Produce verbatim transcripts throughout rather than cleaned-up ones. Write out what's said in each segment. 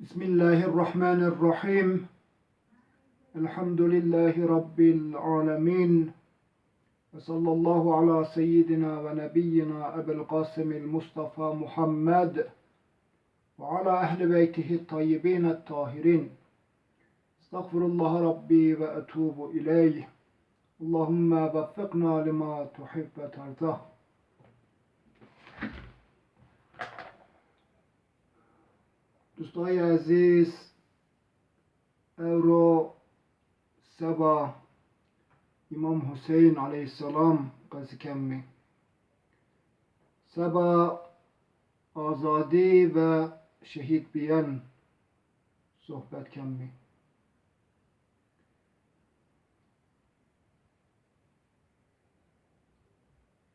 بسم الله الرحمن الرحيم. الحمد لله رب العالمين. وصلى الله على سيدنا ونبينا أبي القاسم المصطفى محمد وعلى أهل بيته الطيبين الطاهرين. أستغفر الله ربي وأتوب إليه. اللهم وفقنا لما تحب وترضى. Dostayê ezîz, ewro seba Îmam Huseyn aleyhîsselam qesî kemî. Seba azadî ve şehîd bîyen sohbet kemî.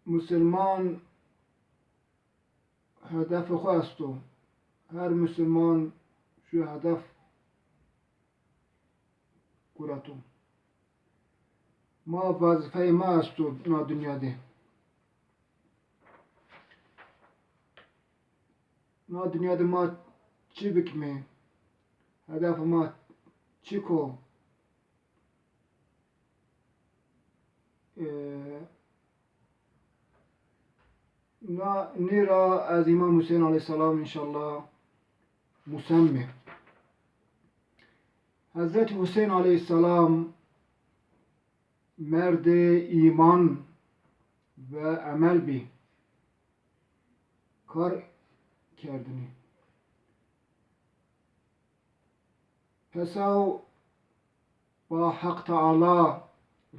Musulman hedefê xo esto. Her musulman şu hedef gureto. Ma vazifeyê ma esto na dinya de. Na dinya de ma çi bikimê? Hedefê ma çik o? E, na, nî ra ez Îmam Huseyn aleyhîsselam înşallah musemmî. Hezretî Huseyn aleyhîsselam merdê îman ve emel bî. Kar kerdinî. Pesaw ba Heq Teala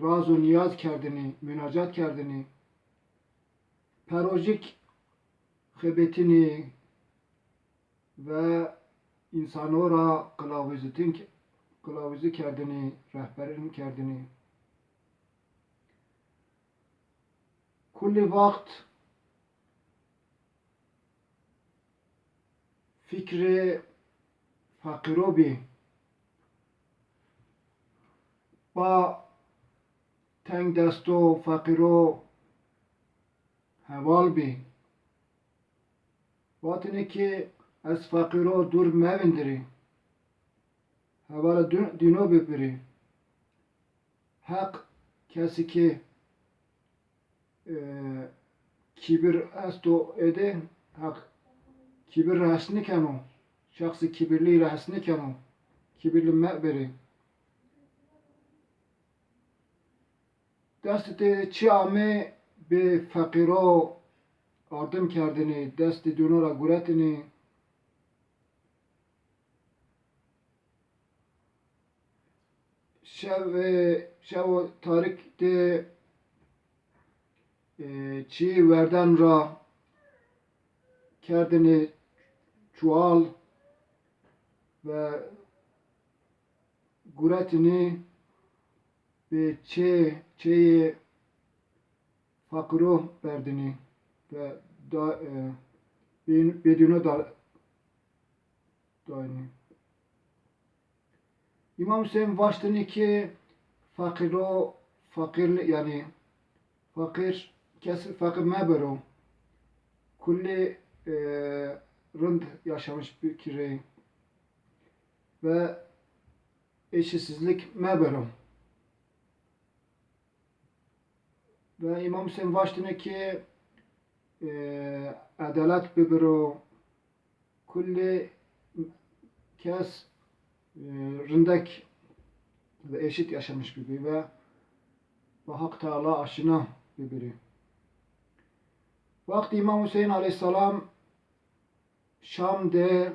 raz û nîyaz kerdinî, munacat kerdinî. Perojik xebetînî ve însano ra qilawizîtin, qilawizî kerdinî, rehberin kerdinî. Kulî waxt fikrê feqîro bî. Ba teng desto feqîro heval bî. Vatêne ki ez feqîro dûr mevindirî. Hevala dû-, dîno bibirî. Heq kesî ki, e, kîbir esto êdî, Heq kîbir ra hes nîkeno. Şexsî kîbirlî ra hes nîkeno. Kîbirlî mebirî. Destê tê çi amê bi feqîro ardim kerdinî, destê dûno ra guretinî. Şev, e, şewo tarik de, e, çî werden ra kerdinî çuwal ve guretinî bi çê, çeyê feqîro berdinî ve da, e, bê-, bêdîno da, daynî. Îmam Hüseyin vaştinî ki feqîro, feqîr, yanî feqîr, kes feqîr mebero. Kulî, e, rind yaşamış bikirê ve eşitsizlik mebero. Ve Îmam Hüseyin vaştine ki, e, edalet bibiro, kulli kes, e, rindek ve eşit yaşamış bibi ve bi Haq Teala aşina bibiri. Wextî Îmam Hüseyin aleyhîsselam Şam de,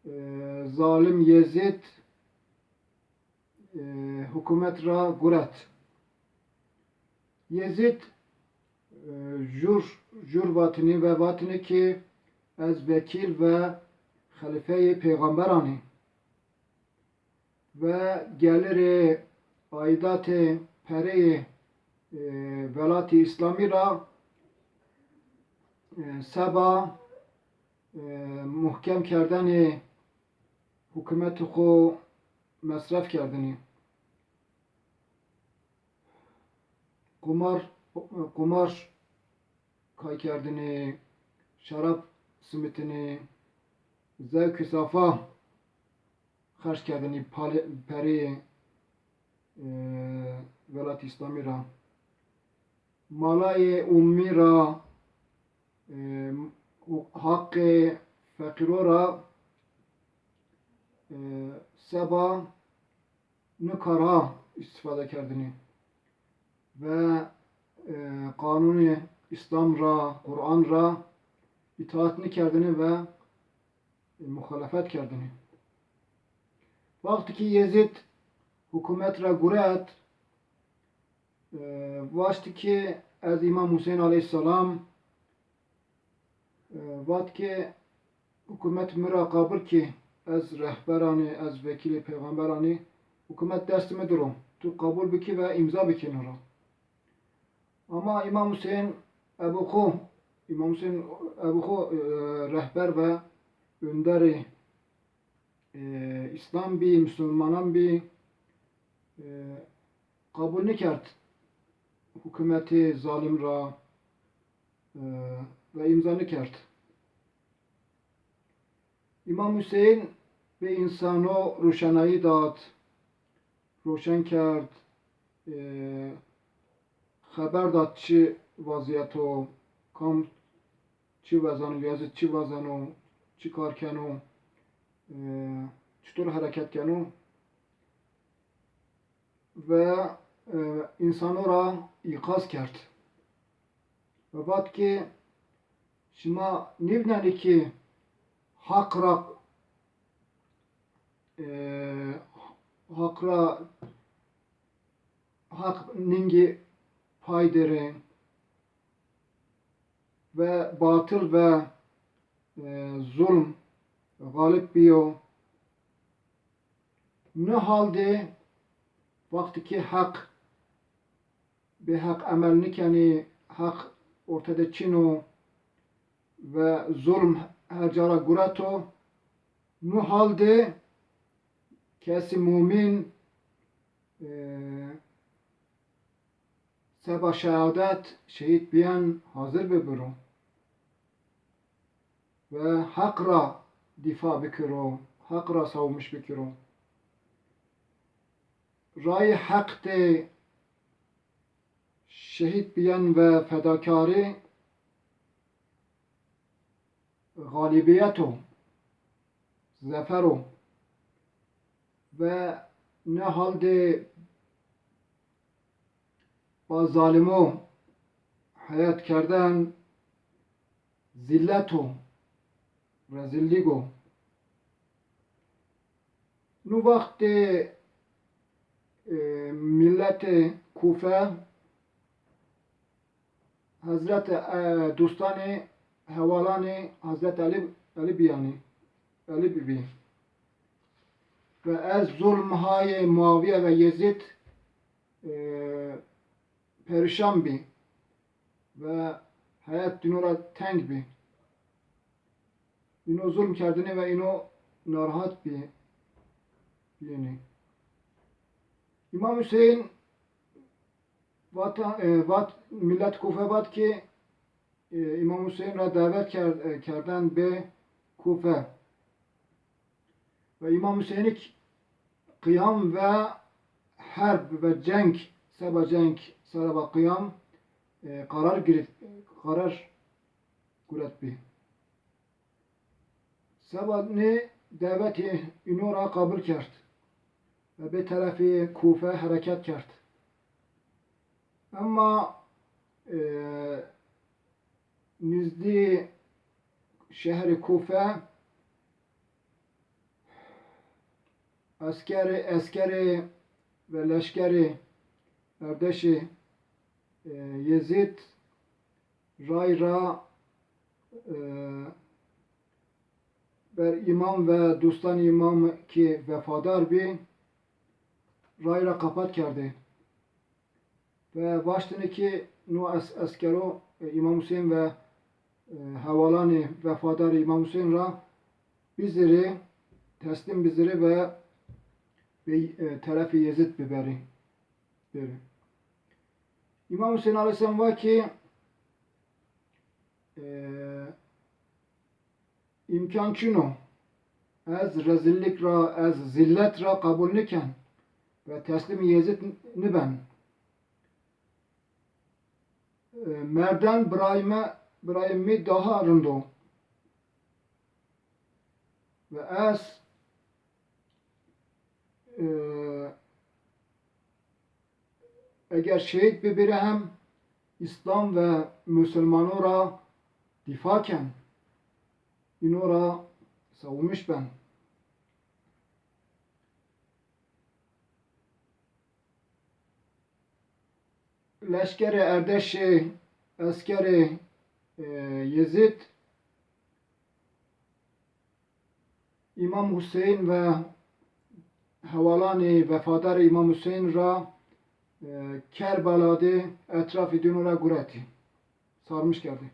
e, zalim Yezîd, e, hukûmet ra guret. Yezîd, e, jûr, jûr vatinî ve vatinî ki ez vekîl ve xelîfeyê peyxamberan î. Ve gelirê, aidatê, pereyê, e, welatê Îslamî ra, e, seba, e, muhkem kerdenê hukûmetê xo mesref kerdinî. Qumar, qumar kay kerdinî, şerab simitinî, zewkî safa xerc kerdinî, pale-, pereyê, e, welat Îslamî ra, malayê ummî ra, e, haqê feqîro ra, e, seba ni kar ha îstîfade kerdinî ve, e, qanûnê Îslam ra, Quran ra îtaat nîkerdinî ve, e, muxalefet kerdinî. Wextî ki Yezîd hukûmet ra guret, e, waştî ki ez Îmam Huseyîn aleyhîsselam, e, vat ki hukûmet mi ra qabul ki, ez rehberanî, ez vekîlê peyxamberanî, hukûmet destê mi dir o. Tu qabul bikî ve îmza bikî no ra. Ama Îmam Huseyîn ebo xo, Îmam Huseyîn ebo xo, e, rehber ve onderê, e, Îslam bî, musulmanan bî, e, qabul nîkerd hukûmetê zalim ra, e, ve îmza nîkerd. Îmam Huseyîn bê însano roşenayî dad, roşen kerd, e, xeber dad çi vazîyet o, kam çi wazeno, Yezîd çi wazeno, çi kar keno, e, çitur hereket keno. Ve, e, însano ra îqaz kerd. Ve vat ki, şima nîvnenî ki Haq ra, e, Haq ra, Haq ningî pay der ê ve batil ve, e, zulm xalib bîyo. Ni hal de wextî ki Heq, bê Heq emel nîkenî, Heq orte de çin o ve zulm her ca ra guret o, no hal de kesî mumîn, e, seba şehadet şehîd bîyen hazir bibiro ve Heq ra dîfa bikiro, Heq ra savunmiş bikiro. Rayê Heq de şehîd bîyen ve fedakarî xalîbîyet o, zefer o ve ne hal de ba zalimo heyat kerden zîllet o, rezîllîg o. No wext de, e, mîletê Kufe Hezretî, e, dostanê, hewalanê Hezretî Elî, Elî bîyanî, Elî bibî. Ve ez zulm hayê Muawîye ve Yezîd, e, perîşan bî ve heyat dîno ra teng bî. Îno zulm kerdinî ve îno narahat bî, bîyênî. Îmam Huseyîn vata, e, vat, mîlet Kufe vat ki, e, Îmam Huseyîn ra davet kerd-, e, kerden bê Kufe. Ve Îmam Huseyînik qiyam ve herb ve ceng, seba ceng, sereba qiyam, e, qarar girît, qarar guret bî. Seba nê davetê îno ra qabul kerd ve bê terefê Kufe hereket kerd. Ema, e, nizdî şehrê Kufe eskerê, eskerê ve leşkerê erdêşê, e, Yezîd ray ra, e, ber îmam ve dostan îmam ki vefadar bî, ray ra qapat kerdê. Ve vaştêne ki no es-, eskero, e, Îmam Huseyîn ve, e, hewalanê vefadarê Îmam Huseyîn ra bizirê, teslîm bizirê ve bê, e, terefê Yezîd biberê, berê. Îmam Huseyîn aleyhîsselam va ki, e, îmkan çin o. Ez rezillik ra, ez zillet ra qebul niken ve teslimî Yezid niben. E, merden birayme, birayê mi daha rind o. Ve ez, e, eger şehîd bibîre hem Îslam ve musulmano ra dîfa ken, îno ra savunmuş ben. Leşkerê Erdeşê, eskerê, e, Yezîd, Îmam Huseyn ve hevalanê vefadarê Îmam Huseyn ra, e, Kerbela de etrafê dîno ra guretî, sarmiş kerdî.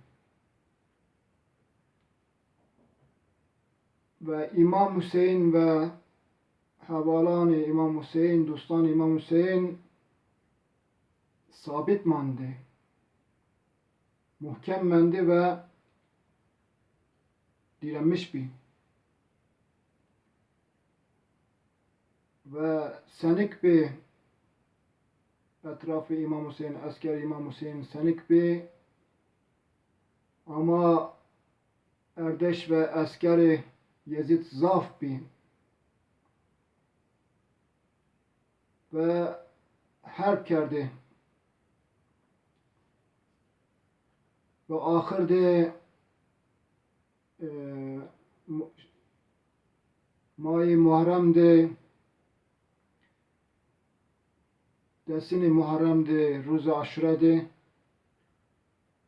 Ve Îmam Huseyn ve hevalanê Îmam Huseyn, dostan Îmam Huseyn sabit mandi, muhkem mendi ve direnmiş bî. Ve senik bî etrafê Îmam Huseyn, esker Îmam Huseyn senik bî. Ama Erdeş ve eskerê Yezîd zaf bî ve herb kerdî. Ve axir de, e, mu-, mayê Muharrem de, desinê Muharrem de, ruzê Aşure de,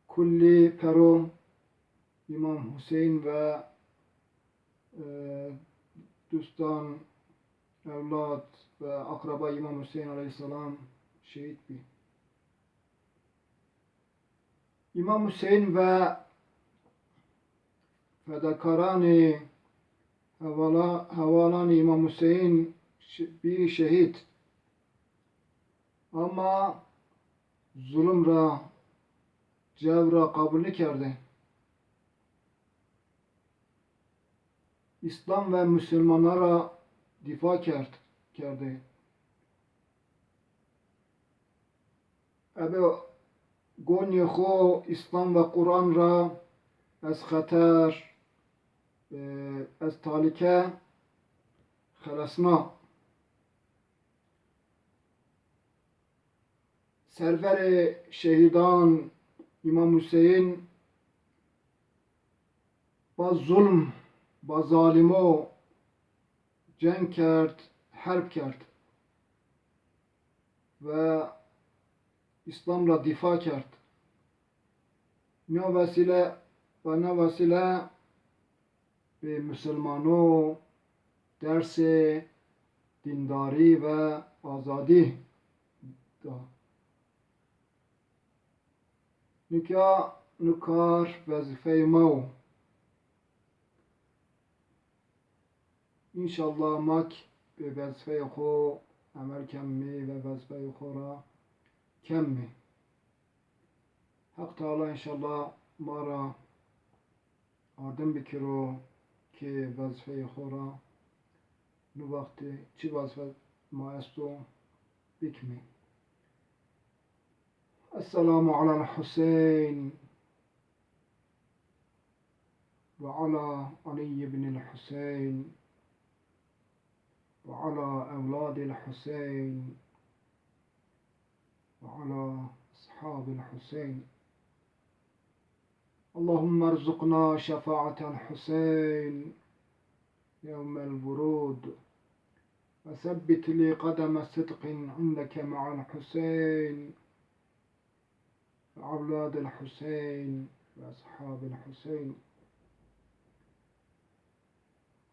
kullî pero Îmam Huseyn ve, e, dostan, ewlad ve akraba Îmam Huseyn aleyhîsselam şehîd bî. Îmam Huseyn ve fedakaranê hevala-, hevalanê Îmam Huseyn şi-, bî şehîd. Ama zulm ra, cewr ra qebul nêkerdê. Îslam ve musulmana ra dîfa kerd, kerdê. Ebe gonîyê xo Îslam ve Quran ra ez xeter, e, ez talîke xelesna. Serverê şehîdan Îmam Huseyn ba zulm, ba zalimo ceng kerd, herb kerd ve Îslam ra dîfa kerd. Nîya vesîle, ve na vesîle bê musulmano dersê dîndarî ve azadî da. Nika nu kar wezîfeyê ma o. Înşallah ma kî bi wezîfeyê xo emel kemî ve wezîfeyê xo ra kemî. Heq Teala înşallah ma ra ardim bikiro ki wezîfeyê xo ra nu wextî çi wezîfe ma esto bikimî. Esselamu alel Huseyn. وعلى علي بن الحسين وعلى أولاد الحسين وعلى أصحاب الحسين. اللهم ارزقنا شفاعة الحسين يوم الورود، وثبت لي قدم صدق عندك مع الحسين. Ve evladil Huseyn ve eshabil Huseyn.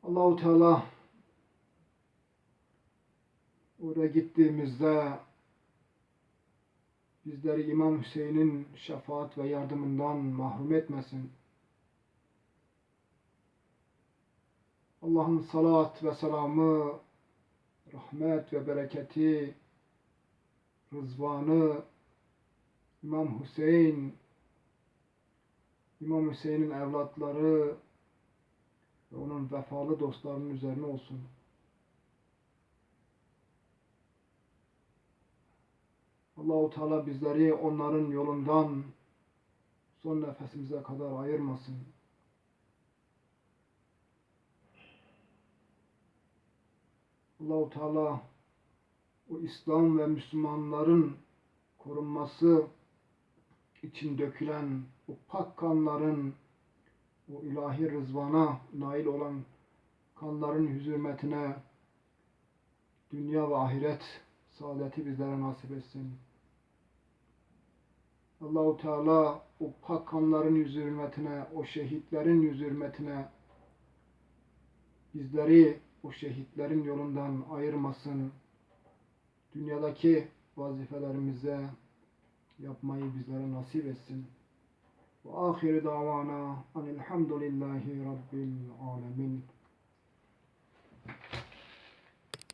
Allahu Teala oraya gittiğimizde bizleri İmam Hüseyin'in şefaat ve yardımından mahrum etmesin. Allah'ın salat ve selamı, rahmet ve bereketi, rızvanı İmam Hüseyin, İmam Hüseyin'in evlatları, ve onun vefalı dostlarının üzerine olsun. Allahu Teala bizleri onların yolundan son nefesimize kadar ayırmasın. Allahu Teala o İslam ve Müslümanların korunması için dökülen o pak kanların, o ilahi rızvana nail olan kanların hürmetine dünya ve ahiret saadeti bizlere nasip etsin. Allahu Teala o pak kanların yüzü hürmetine, o şehitlerin yüzü hürmetine bizleri o şehitlerin yolundan ayırmasın. Dünyadaki vazifelerimize yapmayı bizlere nasip etsin. Ve ahiru davana anilhamdülillahi rabbil alemin.